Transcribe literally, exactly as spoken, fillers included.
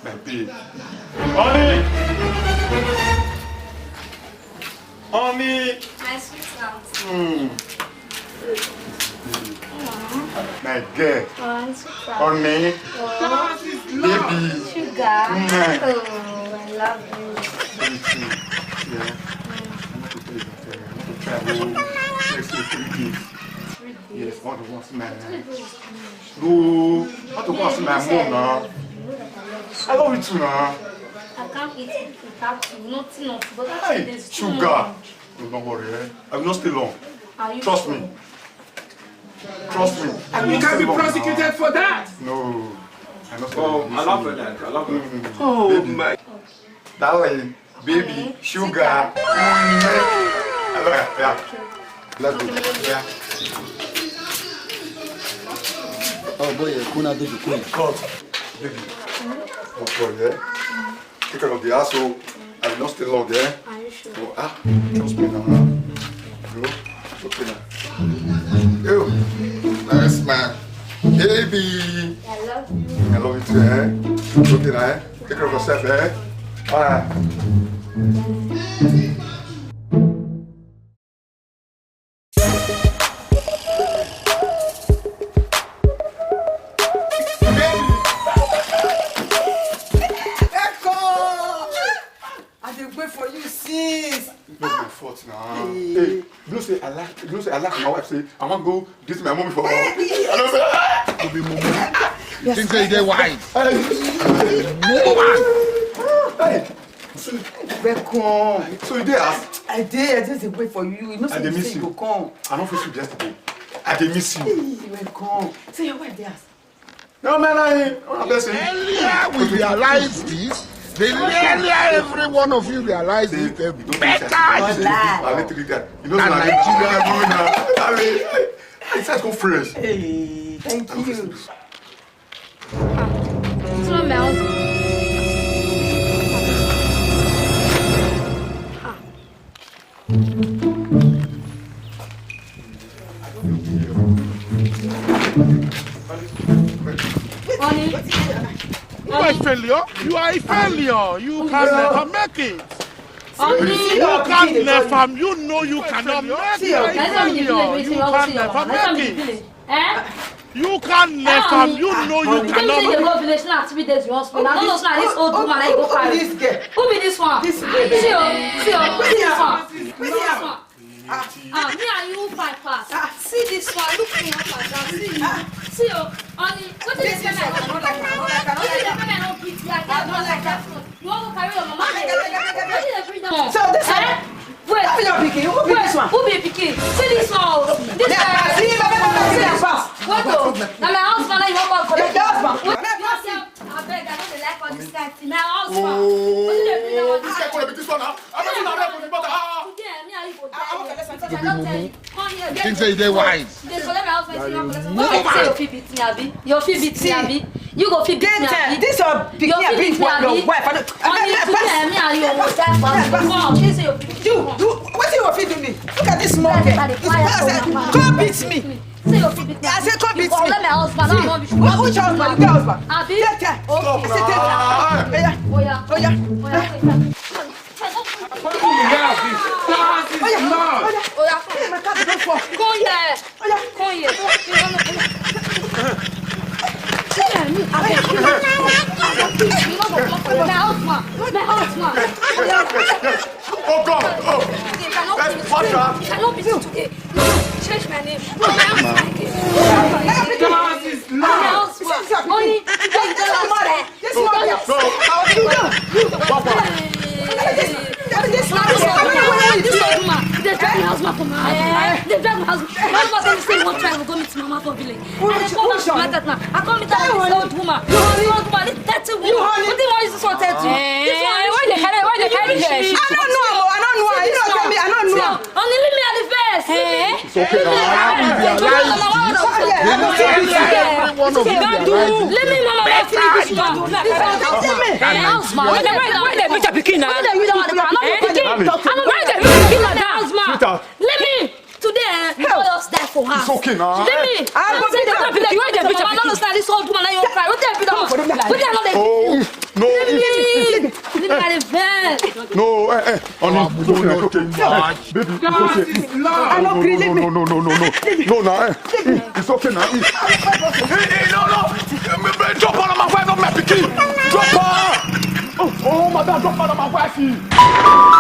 My babe. Honey! Honey! My sweetheart. Mm. My girl. Oh, sweetheart. Honey. Oh. Baby. Sugar. Mm. Oh, I love you. Me too. Yeah. I want to tell you, I want to travel next week three days. Yes, I want to go see my, no, I want to go see my mom now. I love you too now. I can't eat it without you. Nothing, nothing. But that is too much. Hey, sugar. No, don't worry, eh? I will not stay long. Trust me. Trust me. And you can be prosecuted for that. No. I not stay long. Oh, I love that. I love that. Mm. Oh, baby. My. Darling, baby, sugar. Mm. I love that. Yeah. Let's go. Yeah. Oh boy, yeah, Kuna do the queen. Cut. Baby. Oh boy, yeah. Take care of the asshole. I will not stay long, eh? Are you sure? Oh, ah, trust me now. No, it's okay now. Yo, nice man. Baby. I love you. I love you too, eh? It's okay now, eh? Take care of yourself, eh? All right. Echo! I dey wait for you since. No be my fault na. Hey, you know say I like, you know say I like my wife say I wan go greet my mommy for. I don say, ah! You be mumu. You think say you dey wise? Hey. Mumu man. Hey. Welcome. So you dey house? I dey, I just dey wait for you. You know say you go come. I no fit sleep yesterday. I dey miss you. Hey, welcome. So your wife dey house? No, man, I, I, listen. Earlier we realize this, the earlier every one of you realize it, the better it is. I literally that. You know, so I Nigeria going now. I mean, it's just go fresh. Hey, thank you. It's not my husband. Honey. You are a failure. You are a failure. You can never make it. Honey. You can never. You know you cannot make it. You are a failure. You can never make it. Eh? You can left am. You know you cannot. You go village now, three days you wan spend. I no know say na this old woman na you go carry. Who be this one? This baby. See o, see o, see this one. See this one. Ah, me and you fight pass. See this one. Look me up and down. See, see o, honey. Wetin dey pay my own? Wetin dey pay my own beat? You are careful like that one. You wan go carry your mama dey. Wetin dey bring that one? So this one. Wait. Who be your pikin? Who be this one? Who be pikin? See this one o. This one. See, my baby, see this one. Wait o. Na my husband na you wan come collect. Your husband. Wait. Abeg, I no dey like all this kind thing. My husband. Wetin dey bring that one? This guy come be this one now. I don't know how to put butter. Ah. Today, me and you go die. I wan collect something. I don tell you. Come here. You think say you dey wise? You dey collect my husband, you wan collect something. Move on. Say you fit beat me, abi? You fit beat me, abi? You go fit beat me, abi? This your pikin, abi? Your wife. I don't. Honey, today, me and you go die for house. Come on, you say you fit beat me. You, you, wetin you fit do me? Look at this small girl. This girl say, come beat me. Say you fit beat me. I say, come beat me. You go let my husband. Which husband? You get husband? Abi? Take care. Okay. Stop now. Oya. Oya. Oya. Oya. Oya. Oya. Come here. Oya. Come here. Come here. Me, abeg. You no go come for me. My husband. My husband. Oh God. Oh. Hey, what the? I no be today. No, change my name. No, my husband again. My husband. Only. This one, this one. Papa. This one, this one. This old woman. They drag my husband from my house. They drag my husband. My husband tell me say he wan travel go meet mama for village. I dey come back to market now. I come meet this old woman. This old woman, this dirty woman. Wetin you wan use this one take do? This one, why they carry, why they carry her? I don't know, I don't know. You don't tell me, I don't know. Honey, leave me at the first. It's okay now. Now we realize this. The nearly every one of you realize this. Let me, mama, let me finish this one. This one, this one. Why they, why they beat your pikin now? Why they beat your pikin? I'm not beating. I'm not beating your pikin like that. Let me. Today, eh, you go just die for house. It's okay now. Let me. I go beat your pikin. Why they beat your pikin? I don't understand this old woman. Now you cry. What they beat her? What they not? Oh, no. Eh, eh, honey, it's okay, it's okay. Eh, baby, it's okay. I no gree, leave me. No, no, no, no, no, no. No, na, eh, it's okay now. Eh, eh, no, no. Drop her, my wife, not my pikin. Drop her. Oh, oh, madam, drop her, my wife.